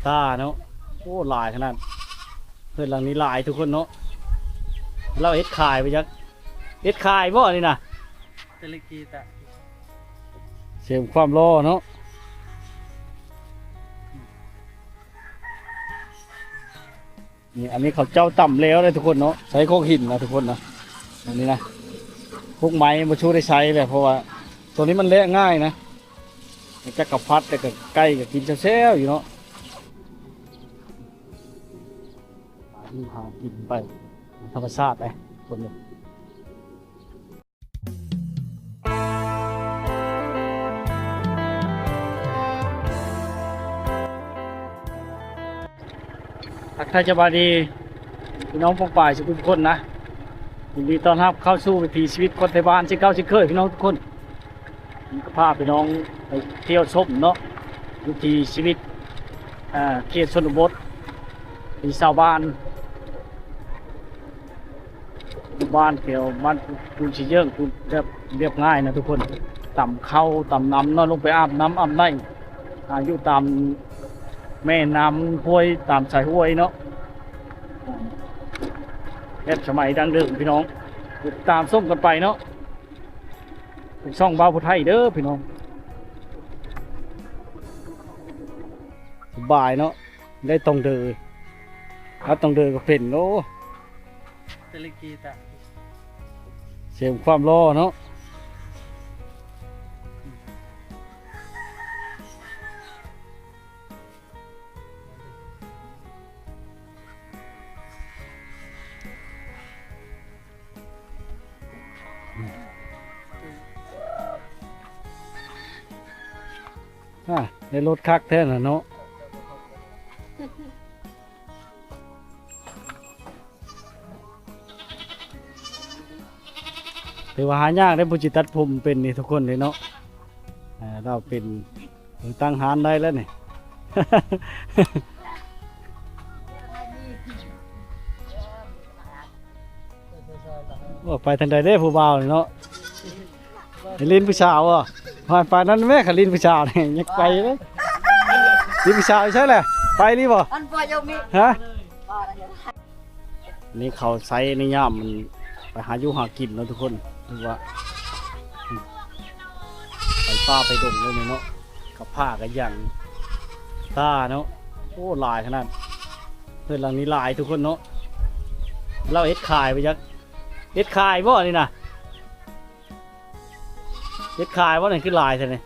ຕາເນາະ ໂອ້ ຫຼາຍຂະໜາດ. ເຮືອນຫຼັງນີ້ຫຼາຍທຸກຄົນເນາະ. ລາວເຮັດຂາຍບໍ່ຈັກ ເຮັດຂາຍບໍ່ນີ້ນະ? ເສຣິມຄວາມຫຼໍ່ເນາະ. ນີ້ ອັນນີ້ເຂົາເຈົ້າຕຳແລ້ວເດ້ທຸກຄົນເນາະ ໃສ່ຄອກຫີນນະທຸກຄົນນະ. ອັນນີ້ນະ ພວກໄມ້ບໍ່ຊູໄດ້ໃຊ້ແຫຼະ ເພາະວ່າໂຕນີ້ມັນແລະງ່າຍນະ. ຈັກກະພັດ ແລ້ວກະໄກ່ກະກິນແຊບໆຢູ່ເນາະ. ຫາຢູ່ຫາກິນໄປຕາມທຳມະຊາດໄປຄົນ. ທັກທາຍສະບາຍດີພີ່ນ້ອງປ້ອງປາຍທຸກຄົນນະ. ຍິນດີຕ້ອນຮັບເຂົ້າສູ່ວິຖີຊີວິດຄົນໄທບ້ານເຊັ່ນເກົ່າເຊັ່ນເຄີຍ ພີ່ນ້ອງທຸກຄົນ. ນີ້ກະພາພີ່ນ້ອງໄປທ່ຽວຊົມເນາະ ວິຖີຊີວິດ ເຂດຊົນນະບົດ ທີ່ຊາວບ້ານ ບ້ານແຖວບ້ານປູນຊິເຢິງ ແບບລຽບງ່າຍນະທຸກຄົນ. ຕຳເຂົ້າຕຳນ້ຳເນາະ ລົງໄປອາບນ້ຳອາບໄນ ອາ ຢູ່ຕາມແມ່ນ້ຳຫ້ວຍ ຕາມສາຍຫ້ວຍເນາະ ແບບສະໄໝດັ້ງເດີມພີ່ນ້ອງ. ຕິດຕາມຊົມກັນໄປເນາະ ເປັນຊ່ອງບ່າວຜູ້ໄທເດີພີ່ນ້ອງ. ສະບາຍເນາະ ໄດ້ຕ້ອງເດີ ຄັນຕ້ອງເດີກະເປັນ. ໂອ້ ເສຣິມຄວາມຫຼໍ່ເນາະ. ອາ ໄດ້ລົດຄັກແທ້ນະເນາະ. ຖືວ່າຫາຍາກເດ້ ຜູ້ຊິຕັດຜົມເປັນນີ້ທຸກຄົນເດ້ເນາະ. ເອີ ລາວເປັນ ຕັ້ງຮ້ານໄດ້ແລ້ວນີ້. ໂອ້ ໄປທາງໃດເດ້ຜູ້ບ່າວນີ້ເນາະ? ໄປຫຼິ້ນຜູ້ສາວບໍ? ໄປນັ້ນແມ້ ຄັນຫຼິ້ນຜູ້ສາວນີ້ ຍັງໄປເດ້. ຫຼິ້ນຜູ້ສາວຢູ່ໃສແຫຼະ? ໄປນີ້ບໍ? ອັນບໍ່ຢາກມີ ຮະ? ນີ້ເຂົາໃຊ້ໃນຍາມມັນໄປຫາຢູ່ຫາກິນເນາະທຸກຄົນ. ຄືວ່າໄປປ່າໄປດົງເລີຍນີ້ເນາະ. ກະພ້າກະຫຍັງ ຕາເນາະ. ໂອ້ ຫຼາຍຂະໜາດ ເຮືອນຫຼັງນີ້ຫຼາຍທຸກຄົນເນາະ. ລາວເຮັດຂາຍບໍ່ຈັກ ເຮັດຂາຍບໍ່ນີ້ນະ? ເຮັດຂາຍບໍ່ນີ້ ຄືຫຼາຍແທ້ນີ້?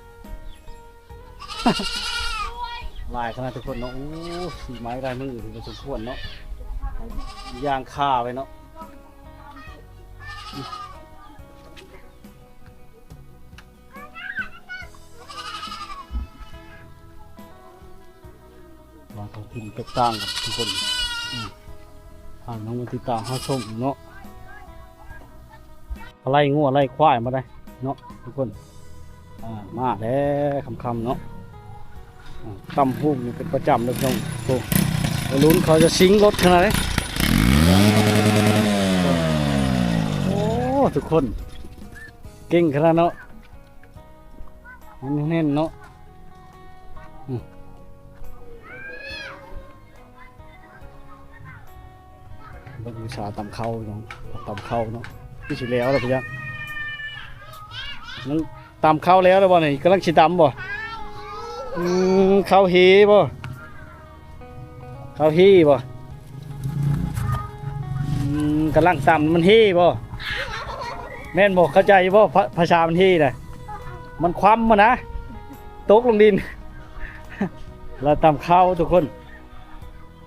ຫຼາຍຂະໜາດທຸກຄົນເນາະ. ໂອ້ ສີໄມ້ລາຍມືຖືວ່າສົມຄວນເນາະ ຢ່າງຄ່າໄວ້ເນາະ. ວ່າທ້ອງຖິ່ນແຕກຕ່າງກັນທຸກຄົນ. ອືມ ຖ້ານ້ອງມາຕິດຕາມເຮົາຊົມເນາະ ໄລ່ງົວໄລ່ຄວາຍມາໄດ້ເນາະທຸກຄົນ. ອາ ມາແລ້ວຄ່ຳໆເນາະ. ອາ ຕຳຫູກນີ້ເປັນປະຈຳເລີຍພີ່ນ້ອງ. ໂອ້ ໄວລຸ້ນເຂົາຈະຊິງລົດຂະໜາດໃດ. ໂອ້ ທຸກຄົນ ເກັ່ງຂະໜາດເນາະ. ແໜ້ນໆເນາະ. ອືມ ເບິ່ງວິຊາຕຳເຂົ້າເນາະ ຕຳເຂົ້າເນາະ. ຄືຊິແລ້ວແລ້ວປະຈັກ ມັນຕຳເຂົ້າແລ້ວແລ້ວບໍ່ນີ້? ກຳລັງຊິຕຳບໍ່? ອືມ ເຂົ້າເຮບໍ່? ເຂົ້າເຮບໍ່? ອືມ ກຳລັງຕຳ ມັນເຮບໍ່? ແມ່ນບໍ່? ເຂົ້າໃຈຢູ່ບໍ່? ພາ ພາສາມັນເຮນະ ມັນຄວ່ຳຫັ້ນນະ ຕົກລົງດິນ. ລາວຕຳເຂົ້າທຸກຄົນ.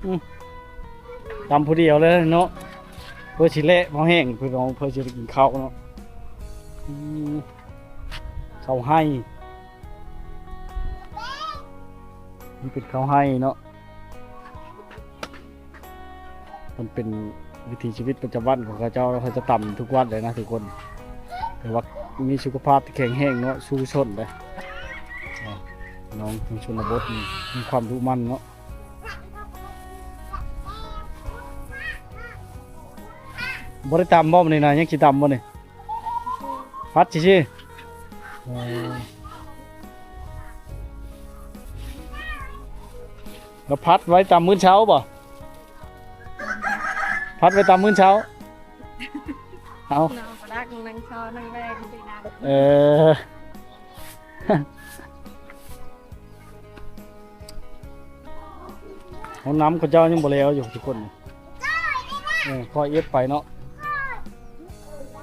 ອືມ ຕຳຜູ້ດຽວເລີຍເນາະ ເພື່ອຊິແລະພໍແຫ້ງ ເພື່ອ ເພື່ອຊິໄດ້ກິນເຂົ້າເນາະ. ອືມ ເຂົ້າໄຮ່ ມັນເປັນເຂົ້າໄຮ່ເນາະ. ມັນເປັນວິຖີຊີວິດປະຈຳວັນຂອງເຂົາເຈົ້າ ເຂົາຈະຕຳທຸກວັນເລີຍນະທຸກຄົນ. ແຕ່ວ່າມີສຸຂະພາບທີ່ແຂງແຮງເນາະ ສູ້ຊົນເດ້. ອາ ນ້ອງຄົນຊົນນະບົດນີ້ມີຄວາມດຸໝັ່ນເນາະ. ບໍ່ໄດ້ຕຳບໍ່ມື້ນີ້ນະ? ຍັງຊິຕຳບໍ່ນີ້? ຜັດຊື່ໆ. ເອີ ໂອ້ ເ ກໍພັດໄວ້ຕາມມື້ເຊົ້າບໍ່? ພັດໄວ້ຕາມມື້ເຊົ້າ. ເອົາ ນອນບໍ່ຫຼັບ ນັ່ງຊອນັ່ງແລງຊິນະ. ເອີ ເຮົານຳເຂົາເຈົ້າຍັງບໍ່ແລ້ວຢູ່ທຸກຄົນ. ເອີ ຄ່ອຍເອັດໄປເນາະ.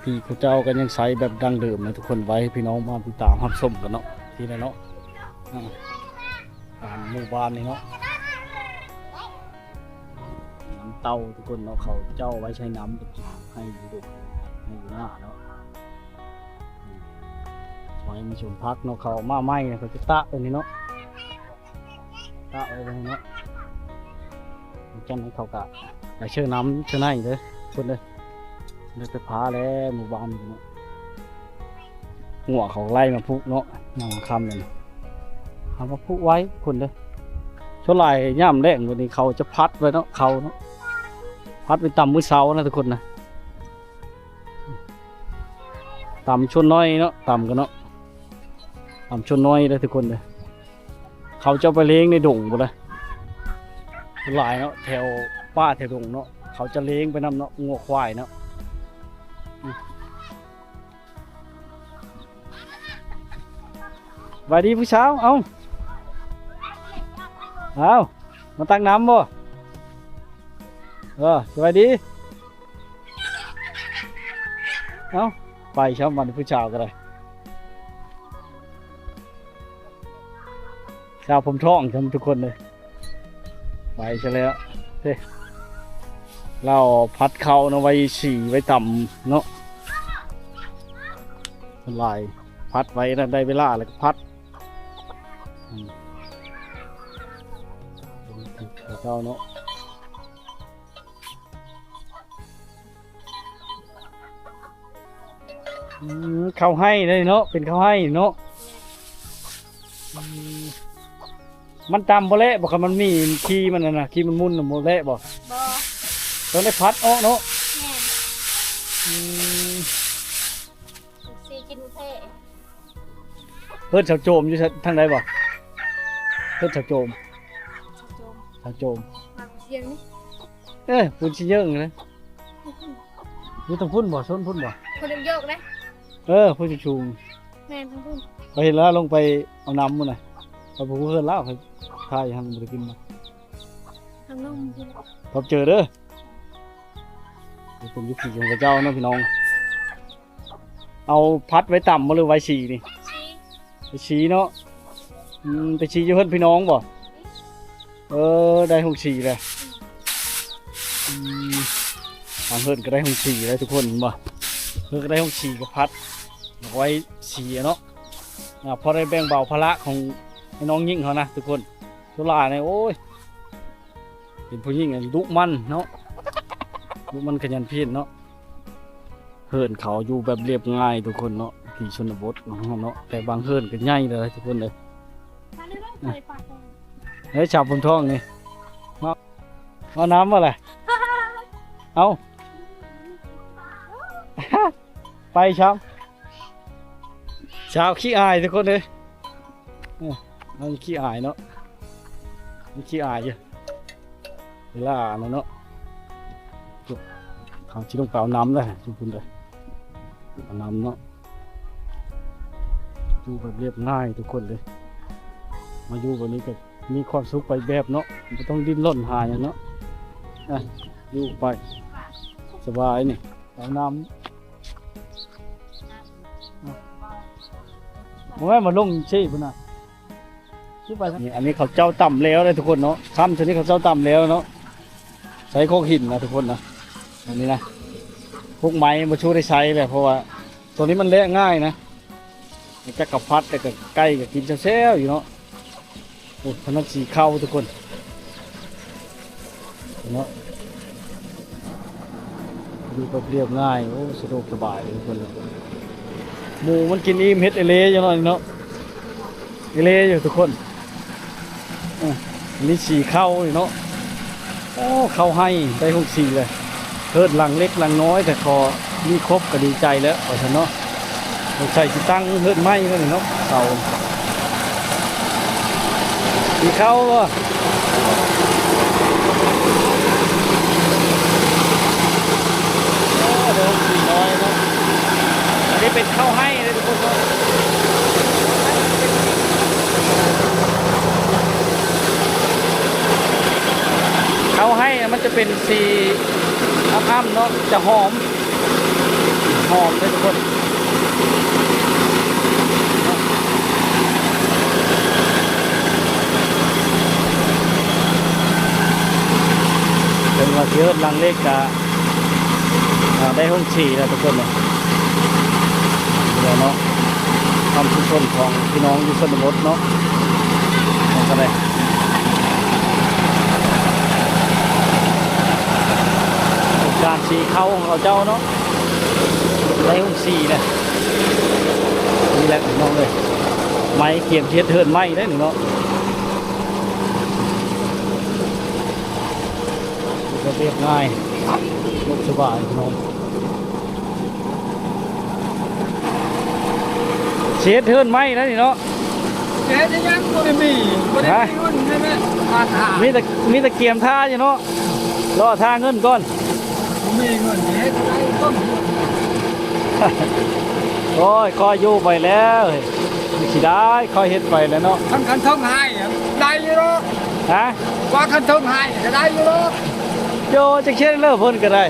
ທີ່ເຂົາເຈົ້າກໍຍັງໃຊ້ແບບດັ້ງເດີມນະທຸກຄົນ. ໄວ້ໃຫ້ພີ່ນ້ອງມາຕິດຕາມຮັບຊົມກັນເນາະ ທີ່ນີ້ເນາະ. ອາ ຕາມໝູ່ບ້ານນີ້ເນາະ ນຳເຕົ້າທຸກຄົນເນາະ. ເຂົາເຈົ້າໄວ້ໃຊ້ນຳ ໃຫ້ຢູ່ດົງ ໃຫ້ຢູ່ນາເນາະ. ໄວ້ມີສວນຜັກເນາະ. ເຂົາມາໃໝ່ເຂົາຈະຕາກໄວ້ນີ້ເນາະ. ຕາກໄວ້ເນາະ. ຈັນເຂົາກະໄປເຊີນຳເຊີນໃຫ້ເດີ ຄົນເດີ. ໄດ້ໄປພາແລ້ວໝູ່ບ້ານນີ້ເນາະ. ງົວເຂົາໄລ່ມາຜູກເນາະ ຍາມຄ່ຳນີ້ ເອົາມາຜູກໄວ້ຄົນເດີ. ສ່ວນຫຼາຍຍາມແລງແບບນີ້ເຂົາຈະພັດໄວ້ເນາະ ເຂົາເນາະ ພັດໄວ້ຕາມມື້ເຊົ້ານະທຸກຄົນນະ. ຕາມສ່ວນນ້ອຍເນາະ ຕາມກັນເນາະ ຕາມສ່ວນນ້ອຍເດີທຸກຄົນເດີ. ເຂົາຈະເອົາໄປລ້ຽງໃນດົງພຸ້ນລະ ຫຼາຍເນາະ ແຖວປ່າແຖວດົງເນາະ. ເຂົາຈະລ້ຽງໄປນຳເນາະ ງົວຄວາຍເນາະ. ສະບາຍດີຜູ້ສາວ. ເອົ້າ ເອົ້າ ມາຕັກນ້ຳບໍ່? ເອີ ສະບາຍດີ. ເອົ້າ ໄປຊ້ຳ ບັດນີ້ຜູ້ສາວກໍໄດ້ ສາວຜົມທອງຊ້ຳທຸກຄົນເລີຍ. ໄປຊະແລ້ວເດ້. ລາວພັດເຂົ້າເນາະ ໄວ້ສີໄວ້ຕຳເນາະ. ສ່ວນຫຼາຍພັດໄວ້ນະ ໄດ້ເວລາແລ້ວກໍພັດ. ອືມ ເຈົ້າເນາະ. ອືມ ເຂົ້າໄຮ່ເດ້ເນາະ ເປັນເຂົ້າໄຮ່ເນາະ. ອືມ ມັນຕຳບໍ່ແຫຼະບໍ່? ຄັນມັນມີຂີ້ມັນນັ້ນນະ ຂີ້ມັນມຸນນະ ບໍ່ແຫຼະບໍ່? ບໍ່ ຕ້ອງໄດ້ພັດອອກເນາະ. ແມ່ນ ອືມ ຊິກິນແທ້. ເຮືອນສາວໂຈມຢູ່ທາງໃດບໍ່? ເຮືອນສາວໂຈມ ສາວໂຈມ ສາວໂຈມ ມາເຊຍງນີ້. ເອີ ພຸ້ນຊິເຢີ້ງເລີຍ. ຢູ່ທາງພຸ້ນບໍ່? ໂຊນພຸ້ນບໍ່? ຄົນຍັງໂຍກເດ້. ເອີ ພຸ້ນສູງ. ແມ່ນ ທາງພຸ້ນ. ຂ້ອຍເຫັນລາວລົງໄປເອົານ້ຳພຸ້ນນະ. ຂ້ອຍບໍ່ຮູ້ເຮືອນລາວ ຂ້ອຍຖ່າຍໃຫ້ມັນບໍ່ໄດ້ກິນນະ. ທາງລົງພຸ້ນ. ຂອບໃຈເດີ. ເປັນວິຖີຂອງເຂົາເຈົ້າເນາະ ພີ່ນ້ອງ. ເອົາພັດໄວ້ຕຳບໍ່ ຫຼືໄວ້ສີນີ້? ສີ ໄວ້ສີເນາະ. ອືມ ໄປສີຢູ່ເຮືອນພີ່ນ້ອງບໍ່? ເອີ ໄດ້ໂຮງສີແລ້ວ. ອືມ ບາງເຮືອນກໍໄດ້ໂຮງສີແລ້ວທຸກຄົນ ເຫັນບໍ່? ເຮືອນກໍໄດ້ໂຮງສີກັບພັດ ເອົາໄວ້ສີເນາະ. ອາ ພໍໄດ້ແບ່ງເບົາພາລະຂອງໄອ້ນ້ອງຍິງເຮົານະທຸກຄົນ. ສ່ວນຫຼາຍນີ້ ໂອ້ຍ ເປັນຜູ້ຍິງອັນດຸໝັ່ນເນາະ ດຸໝັ່ນຂະຫຍັນພຽນເນາະ. ເຮືອນເຂົາຢູ່ແບບລຽບງ່າຍທຸກຄົນເນາະ ທີ່ຊົນນະບົດເນາະ. ແຕ່ບາງເຮືອນກໍໃຫຍ່ເລີຍທຸກຄົນເດີ. ເຮີ້ຍ ສາວຜົມທອງນີ້ ມາ ມານຳບໍ່ລະ? ເອົ້າ ໄປຊ້ຳ ສາວຂີ້ອາຍທຸກຄົນເອີຍ. ເອີ ມັນຂີ້ອາຍເນາະ ມັນຂີ້ອາຍຢູ່ ເວລານັ້ນເນາະ. ເຂົາຊິລົງໄປເອົານ້ຳແລ້ວ ທຸກຄົນເດີ ເອົານ້ຳເນາະ. ຢູ່ແບບລຽບງ່າຍທຸກຄົນເລີຍ. ມາຢູ່ແບບນີ້ກໍມີຄວາມສຸກໄປແບບເນາະ ບໍ່ຕ້ອງດີ້ນລົນຫາຫຍັງເນາະ. ອ່ະ ຢູ່ໄປສະບາຍນີ້ ເອົານ້ຳ ບໍ່ແມ່ນມາລົງຊີ້ພຸ້ນນະ. ຄືໄປ ນີ້ ອັນນີ້ເຂົາເຈົ້າຕຳແລ້ວເດ້ທຸກຄົນເນາະ. ຄ່ຳຊະນີ້ເຂົາເຈົ້າຕຳແລ້ວເນາະ. ໃຊ້ຄອກຫີນນະທຸກຄົນນະ ອັນນີ້ນະ. ພວກໄມ້ບໍ່ຊູໄດ້ໃຊ້ແລ້ວ ເພາະວ່າຕົວນີ້ມັນແລະງ່າຍນະ. ຈັກກະພັດ ແລ້ວກະໄກ່ກະກິນແຊວໆຢູ່ເນາະ. ໂອ້ ທາງນັ້ນສີເຂົ້າທຸກຄົນເນາະ. ຢູ່ແບບລຽບງ່າຍ ໂອ້ ສະດວກສະບາຍເລີຍທຸກຄົນ. ໝູມັນກິນອີ່ມ ເຮັດເອເລຢູ່ເນາະ ນີ້ເນາະ ເອເລຢູ່ທຸກຄົນ. ເອີ ອັນນີ້ສີເຂົ້ານີ້ເນາະ. ໂອ້ ເຂົ້າໄຮ່ໄດ້ໂຮງສີເລີຍ. ເຮືອນຫຼັງເລັກຫຼັງນ້ອຍ ແຕ່ຂໍມີຄົບກໍດີໃຈແລ້ວ ວ່າຊັ້ນເນາະ. ສົງໄສຊິຕັ້ງເຮືອນໃໝ່ເພິ່ນເນາະ ເສົາ ເສ ເຂົ້າບໍ່? ໂອ້ ເດີ່ມສີ່ຮ້ອຍເນາະ. ອັນນີ້ເປັນເຂົ້າໄຮ່ເດີທຸກຄົນເນາະ. ເຂົ້າໄຮ່ມັນຈະເປັນສີອຳໆເນາະ ຈະຫອມ. ຫອມເດີທຸກຄົນ. ເພິ່ນວ່າຊິເຮັດຫຼັງເລັກກະ ອ່າ ໄດ້ໂຮງສີແລ້ວທຸກຄົນເນາະ. ນີ້ແຫຼະເນາະ ຄວາມຊຸກຊົນຂອງພີ່ນ້ອງຢູ່ຊົນນະບົດເນາະ. ເຮົາກໍໄດ້ ການສີເຂົ້າຂອງເຂົາເຈົ້າເນາະ ໄດ້ໂຮງສີແລ້ວ. ນີ້ແຫຼະພີ່ນ້ອງເອີຍ ໄມ້ກຽມເຮັດເຮືອນໃໝ່ໄດ໋ນີ້ເນາະ. ລະບຽບງ່າຍ ສະດວກສະບາຍພີ່ນ້ອງ. ຊິເຮັດເຮືອນໃໝ່ແລ້ວນີ້ເນາະ. ຊິເຮັດອີ່ຫຍັງ ບໍ່ໄດ້ມີ ບໍ່ໄດ້ມີເງິນໃຫ້ແມ່ ມີແຕ່ ມີແຕ່ກຽມທ່າຢູ່ເນາະ ລໍຖ້າເງິນກ່ອນ. ບໍ່ມີເງິນຊິເຮັດໄດ້ຕົ້ນ. ໂອ້ຍ ຄ່ອຍຢູ່ໄປແລ້ວ ຊິໄດ້ຄ່ອຍເຮັດໄປແລ້ວເນາະ. ຄັນ ຄັນເທິງໃຫ້ໄດ້ຢູ່ດອກ. ຮະ? ວ່າຄັນເທິງໃຫ້ກໍໄດ້ຢູ່ດອກ. ໂຍ ຈັກເຮັດແລ້ວເພິ່ນກໍໄດ້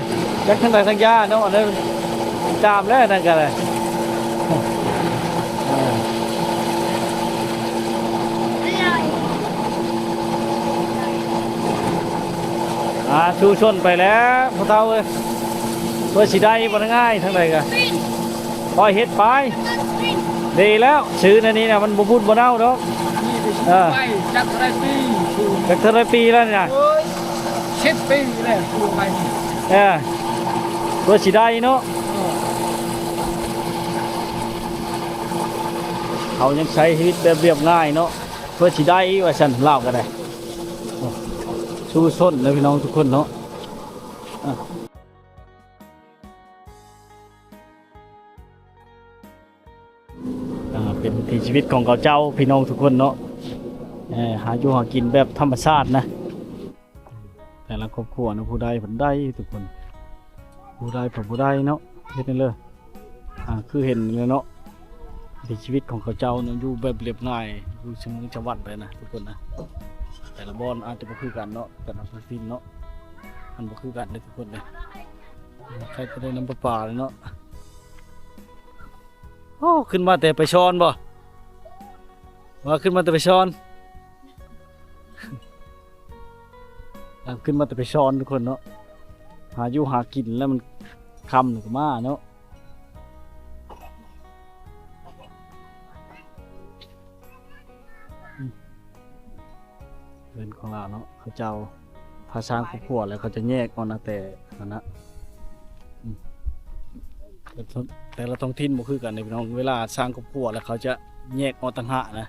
ຈັກທາງໃດທາງຢາເນາະ ອັນນັ້ນຕາມແລ້ວ ອັນນັ້ນກໍໄດ້. ອ່າ ສູ້ຊົນໄປແລ້ວພໍ່ເຖົ້າເອີຍ ເພື່ອຊິໄດ້ບໍ່ງ່າຍທາງໃດກໍ ຄ່ອຍເຮັດໄປ. ດີແລ້ວ ຊື້ແນວນີ້ນະ ມັນບໍ່ບູດບໍ່ເນົ່າດອກ. ເອີ ຈັກເທົ່າໃດປີ ຈັກເທົ່າໃດປີແລ້ວນີ້ນະ? ໂອ້ຍ ສິບປີແລ້ວ ປູກໄປນີ້. ເອີ ເພື່ອຊິໄດ້ເນາະ. ເອີ ເຮົາຍັງໃຊ້ຊີວິດແບບລຽບງ່າຍເນາະ ເພື່ອຊິໄດ້ວ່າຊັ້ນ ລາວກໍໄດ້. ສູ້ຊົນເດີພີ່ນ້ອງທຸກຄົນເນາະ. ອ່າ ເປັນວິຖີຊີວິດຂອງເຂົາເຈົ້າພີ່ນ້ອງທຸກຄົນເນາະ. ເອີ ຫາຢູ່ຫາກິນແບບທຳມະຊາດນະ ແຕ່ລະຄອບຄົວນະ ຜູ້ໃດເພິ່ນໄດ້ທຸກຄົນ ຜູ້ໃດເພິ່ນບໍ່ໄດ້ເນາະ ເຮັດແນວເລີຍ. ອ່າ ຄືເຫັນແລ້ວເນາະ ວິຖີຊີວິດຂອງເຂົາເຈົ້າເນາະ ຢູ່ແບບລຽບງ່າຍ ຢູ່ຊະເມືອງຊະວັນໄປນະທຸກຄົນນະ. ແຕ່ລະບ່ອນອາດຈະບໍ່ຄືກັນເນາະ ແຕ່ລະທ້ອງຖິ່ນເນາະ ມັນບໍ່ຄືກັນເດ້ທຸກຄົນເດ້. ໃຜກໍໄດ້ນ້ຳປະປາເລີຍເນາະ. ໂອ້ ຂຶ້ນມາແຕ່ໄປຊອນບໍ່? ວ່າຂຶ້ນມາແຕ່ໄປຊອນ ຂຶ້ນມາແຕ່ໄປຊອນທຸກຄົນເນາະ. ຫາຢູ່ຫາກິນແລ້ວມັນຄ່ຳແລ້ວກໍມາເນາະ. ເຮືອນຂອງລາວເນາະ ເຂົາເຈົ້າພາສ້າງຄອບຄົວແລ້ວ ເຂົາຈະແຍກອອກນະ ແຕ່ນັ້ນນະ. ອືມ ແຕ່ລະທ້ອງຖິ່ນບໍ່ຄືກັນເດ້ພີ່ນ້ອງ ເວລາສ້າງຄອບຄົວແລ້ວ ເຂົາຈະແຍກອອກຕ່າງຫາກນະ.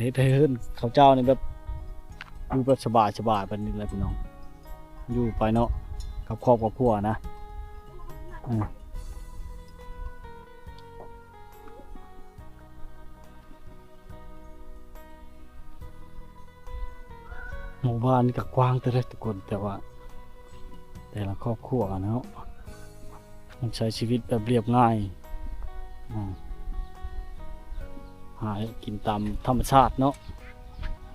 ເຮັດໃຫ້ເຮືອນເຂົາເຈົ້ານີ້ແບບ ຢູ່ແບບສະບາຍໆ ແບບນີ້ແຫຼະພີ່ນ້ອງ ຢູ່ໄປເນາະ ກັບຄອບກັບຄົວນະ. ເອີ ໝູ່ບ້ານນີ້ກໍກວ້າງແຕ່ເດ້ທຸກຄົນ ແຕ່ວ່າແຕ່ລະຄອບຄົວເນາະ ມັນໃຊ້ຊີວິດແບບລຽບງ່າຍ ອາ ຫາກິນຕາມທຳມະຊາດເນາະ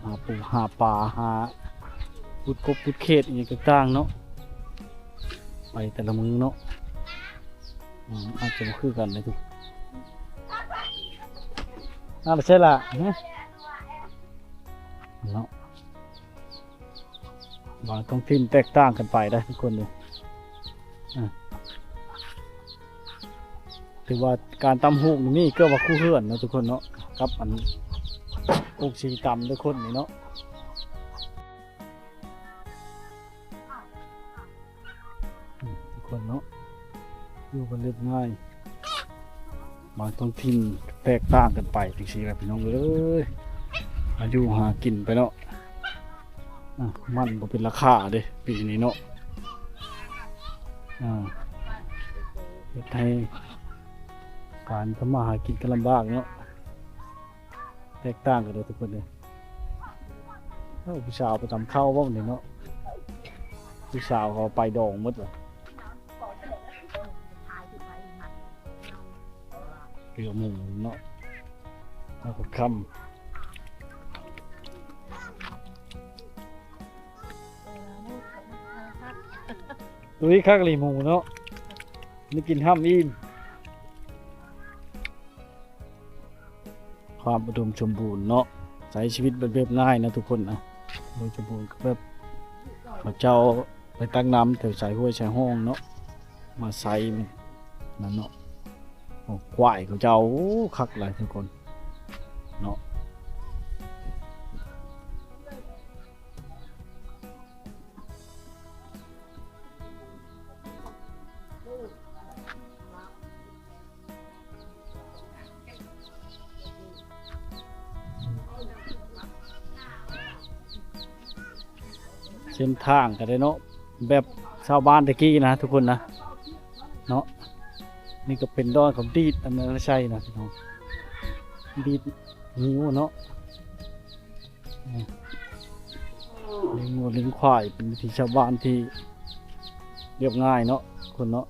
ຫາປູຫາປາ ຫາຂຸດກົບຂຸດເຂດອີ່ຫຍັງຕ່າງໆເນາະ ໄປແຕ່ລະມື້ເນາະ. ອືມ ອາດຈະບໍ່ຄືກັນເດ້ທຸກ ອາ ໄປໃສລະ ຮະ ເນາະ. ບາງທ້ອງຖິ່ນແຕກຕ່າງກັນໄປໄດ໋ທຸກຄົນເດີ. ອາ ຖືວ່າການຕຳຫູກນີ້ເກືອບວ່າຄູ່ເຮືອນເນາະທຸກຄົນເນາະ ກັບອັນ ຫູກສີຕຳທຸກຄົນນີ້ເນາະ. ອືມ ທຸກຄົນເນາະ ຢູ່ກັນລຽບງ່າຍ ບາງທ້ອງຖິ່ນແຕກຕ່າງກັນໄປຈັ່ງຊີ້ແຫຼະພີ່ນ້ອງເອີຍ ຫາຢູ່ຫາກິນໄປເນາະ. ອາ ມັນບໍ່ເປັນລາຄາເດ້ປີນີ້ເນາະ ອາ ເຮັດໃຫ້ການທຳມາຫາກິນກໍລຳບາກເນາະ ແຕກຕ່າງກັນເດີທຸກຄົນເດີ. ເອີ ຜູ້ສາວໄປຕຳເຂົ້າບໍ່ນີ້ເນາະ? ຜູ້ສາວເຂົາໄປດອງໝົດລະ. ເກືອໝູເນາະ ເອົາຄຳ ຕຸ້ຍຄັກອີ່ຫຼີໝູເນາະ ໄດ້ກິນຫ້ຳອີ່ມ. ຄວາມອຸດົມສົມບູນເນາະ ໃຊ້ຊີວິດແບບ ແບບງ່າຍນະທຸກຄົນນະ ອຸດົມສົມບູນ ແບບເຂົາເຈົ້າໄປຕັກນ້ຳແຖວຊາຍຫ້ວຍຊາຍຮ່ອງເນາະ ມາໃຊ້ມັນນັ້ນເນາະ. ໂອ້ ຄວາຍເຂົາເຈົ້າ ໂອ້ ຄັກຫຼາຍທຸກຄົນເນາະ. ເສັ້ນທາງກໍໄດ້ເນາະ ແບບຊາວບ້ານແຕ່ກີ້ນະທຸກຄົນນະເນາະ. ນີ້ກໍເປັນດອນຂອງດີດ ອັນນັ້ນໃສ່ນະພີ່ນ້ອງ ດີດຫິ້ວເນາະ. ອືມ ລ້ຽງງົວລ້ຽງຄວາຍເປັນວິຖີຊາວບ້ານທີ່ລຽບງ່າຍເນາະ ຄົນເນາະ.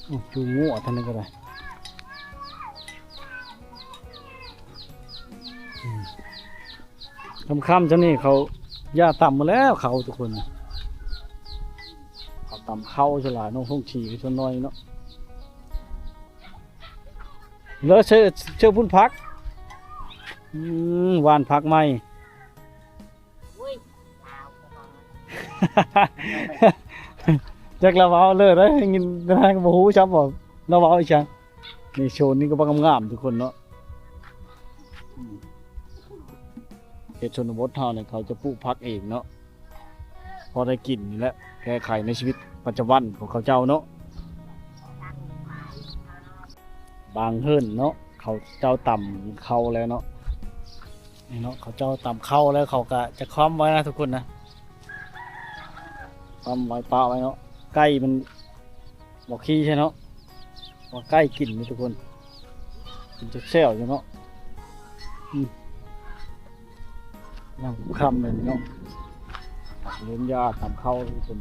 ໂອ້ ຈູງົວທາງນັ້ນກໍໄດ້. ອືມ ຄ່ຳໆ ຊ່ຳນີ້ເຂົາຢ່າຕຳໝົດແລ້ວ ເຂົາທຸກຄົນ ເຂົາຕຳເຂົ້າສ່ວນຫຼາຍເນາະ ຫົງສີສ່ວນໜ້ອຍເນາະ. ແລ້ວເຊື່ອ ເຊື່ອພຸ້ນຜັກ ອືມ ຫວ່ານຜັກໃໝ່. ຈັກລາວເວົ້າເລີຍໄດ໋ ໄດ້ຍິນແຕ່ນັ້ນກໍບໍ່ຮູ້ຊ້ຳວ່າລາວເວົ້າອີ່ຫຍັງ. ນີ້ໂຊນນີ້ກໍບັກງາມໆ ທຸກຄົນເນາະ. ເຂດຊົນນະບົດເຮົານີ້ ເຂົາຈະປູກຜັກເອງເນາະ ພໍໄດ້ກິນນີ້ແຫຼະ ແກ້ໄຂໃນຊີວິດປະຈຳວັນຂອງເຂົາເຈົ້າເນາະ. ບາງເຮືອນເນາະ ເຂົາເຈົ້າຕຳເຂົ້າແລ້ວເນາະ ນີ້ເນາະ ເຂົາເຈົ້າຕຳເຂົ້າແລ້ວ ເຂົາກະຈະຄວ່ຳໄວ້ນະທຸກຄົນນະ ຄວ່ຳໄວ້ປະໄວ້ເນາະ. ໄກ່ມັນບໍ່ຂີ້ໃສ່ເນາະ ວ່າໄກ່ກິນນີ້ທຸກຄົນ ກິນແຊວໆ ຢູ່ເນາະ. ອືມ ຍາມຄ່ຳແມ່ນເນາະ ເລີນຢາຕຳເຂົ້າທຸກຄົນ.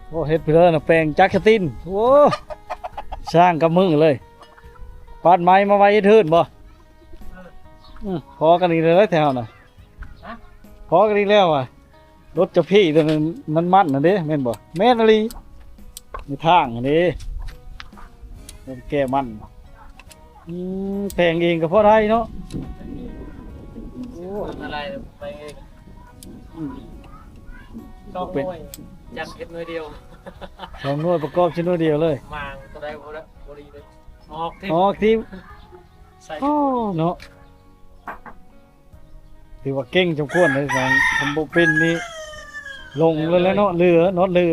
ໂອ້ ເຮັດໄປເລີຍນະ ແປງຈັກສະຕິນ. ໂອ້ ສ້າງກັບມືເລີຍ. ປາດໄມ້ມາໄວ້ເຮັດເຮືອນບໍ່? ອືມ ພໍກັນອີກແລ້ວແຖວເຮົານະ. ພໍກັນອີກແລ້ວວ່າ ລົດຈະພີ້ໂຕນັ້ນມັນມັນຫັ້ນເດ້ ແມ່ນບໍ່? ແມ່ນອີ່ຫຼີ ໃນທາງຫັ້ນເດ້ ລົດແກ່ມັນ. ອືມ ແປງເອງກໍພໍໄດ້ເນາະ. ໂອ້ ອັນຕະລາຍແປງເອງ. ອືມ ສອງໜ່ວຍ ຈັກເຮັດໜ່ວຍດຽວ ສອງໜ່ວຍປະກອບໃສ່ໜ່ວຍດຽວເລີຍ. ໝາງຕົວໃດບໍ່ໄດ້ ບໍ່ດີເລີຍ ອອກທີ ອອກທີ. ໂອ້ ເນາະ ຖືວ່າເກັ່ງສົມຄວນເດ້ ຄັນບໍ່ເປັນນີ້ລົງເລີຍແຫຼະເນາະ ເຫຼືອ ນອດເຫຼືອ.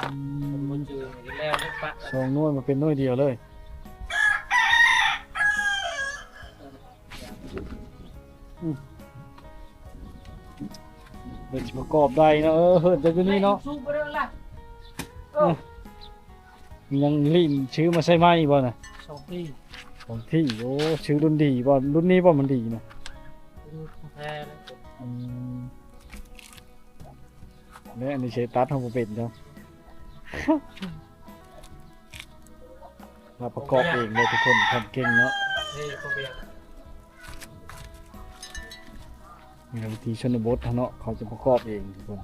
ອືມ ສອງໜ່ວຍມາເປັນໜ່ວຍດຽວເລີຍ. ອືມ ເພິ່ນຊິປະກອບໄດ້ເນາະ. ເອີ ເຮືອນຈະຢູ່ນີ້ເນາະ. ຍັງລີ້ນຊື້ມາໃສ່ໃໝ່ບໍ່ນະ? ສອງທີ່ ສອງທີ່. ໂອ້ ຊື້ລຸ້ນດີບໍ່? ລຸ້ນນີ້ບໍ່ມັນດີນະ? ລຸ້ນແທ້ເລີຍ. ອືມ ແລະ ອັນນີ້ເຊຕັດເຮົາບໍ່ເປັນເຈົ້າ ເຮົາປະກອບເອງເລີຍທຸກຄົນ. ທ່ານເກັ່ງເນາະ. ນີ້ ນີ້ວິຖີຊົນນະບົດເຮົາເນາະ ເຂົາຈະປະກອບເອງທຸກຄົນ.